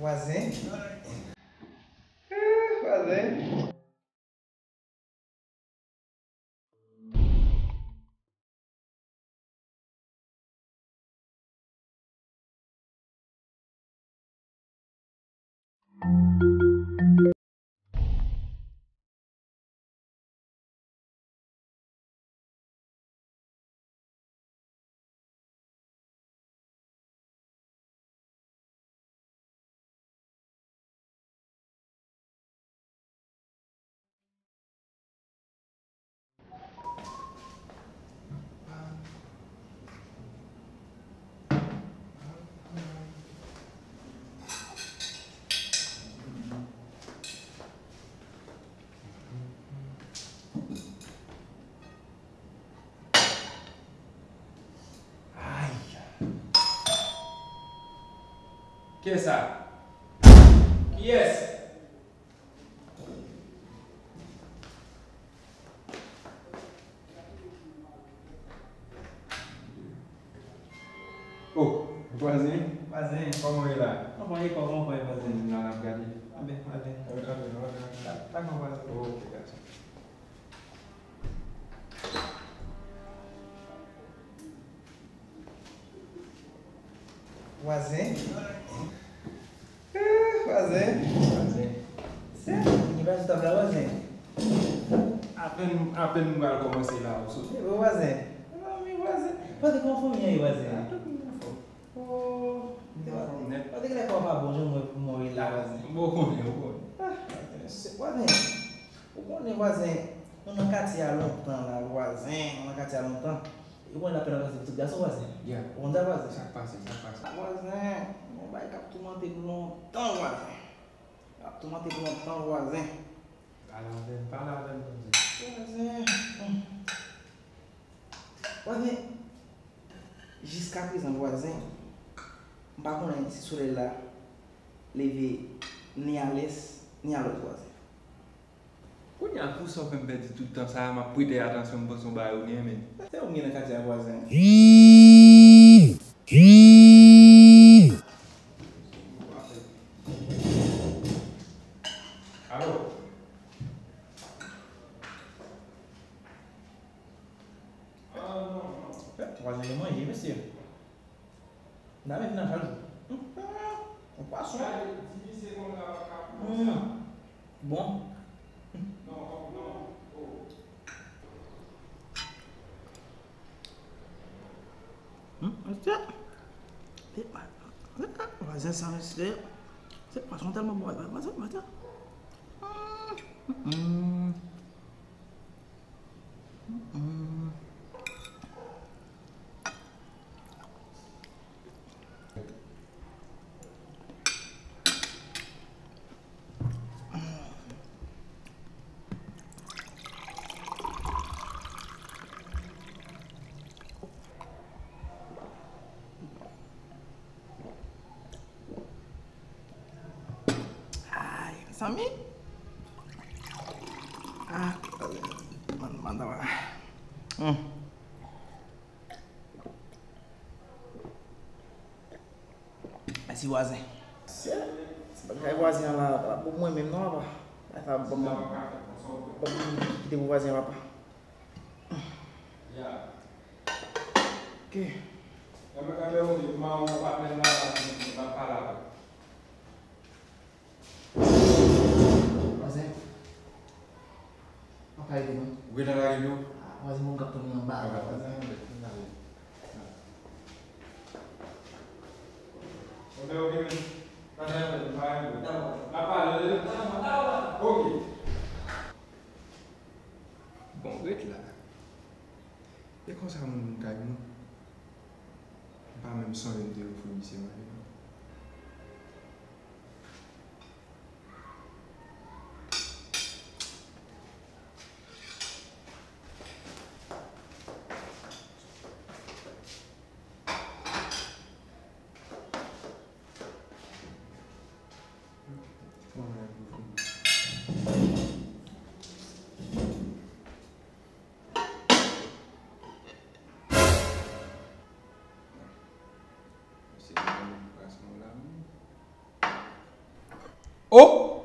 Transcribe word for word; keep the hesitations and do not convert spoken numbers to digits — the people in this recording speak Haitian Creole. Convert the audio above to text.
Vwazen. Eh, vwazen. Ay. Kiyès sa? Kiyès? Oh, vwazen. Vwazen, kòman w ye la? Anfòm, e kòman w ye, vwazen? M la, n ap gade. Anben, anben. Anben, anben, anben. Ta, ta, vwazen. Ok, gason. Vwazen. Eh, vwazen. Vwazen. Se, li pa sou tab la, vwazen. Apèn, apèn m pral kòmanse la, ou sot. Eh, vwazen. Mezanmi, vwazen. Vwazen, kòman fanmi an ye, vwazen? Ah, tout moun anfòm. Oh, m te pa, m te genlè kò pa bon, jan mwen, mwen ye la, vwazen. Bon, ou konnen, ou konnen. Ah, vwazen. Ou konnen, vwazen, nou nan katye a lontan la, vwazen, nou nan katye a lontan. Ou konnen lapèn ap pase pou tout gason, vwazen. Yeah. Ou konn sa, vwazen? Sa k pase, sa k pase? Vwazen, yon bagay k ap toumante m lontan, vwazen. K ap toumante m lontan, vwazen. Pale avè m, pale avè m, vwazen. Vwazen, hmm. Vwazen, jiskaprezan, vwazen, m pa konnen si solèy la leve ni a lès, ni a lwès, vwazen. Kounye a, pou sa w fè m pèdi tout tan sa a, m ap prete atansyon, m panse yon bagay ou gen, men. Se ou m gen nan katye a, vwazen. Alo? Ah, non, non. Eh, vwazen gen manje, mesye. N a met nan chak jou. Yon pwason. Gade, divize konn la pa ka pran sa. Bon. Non, non. Oh. Hmm, mesye. Vwazen sa, mesye. Se pwason tèlman bon, vwazen, vwazen. Hmm, hmm, hmm. Ay, mezanmi. Ah, man, man, man. Hmm. Mèsi, vwazen. Se, se bagay vwazen an la, la pou mwen menm non, papa. Bagay sa ban m, ban m, ban m kite pou vwazen an, papa. Ok. Vwazen. Ou ka ede nou? Ou gentan lage m yo? Ah, vwazen, moun k ap tann mwen anba la, vwazen. Ok, ok, men. N a pale. Ok. Bon, ret la. E konsa moun vin kay mwen. M pa menm sonje m te ofri misye manje non. Oh,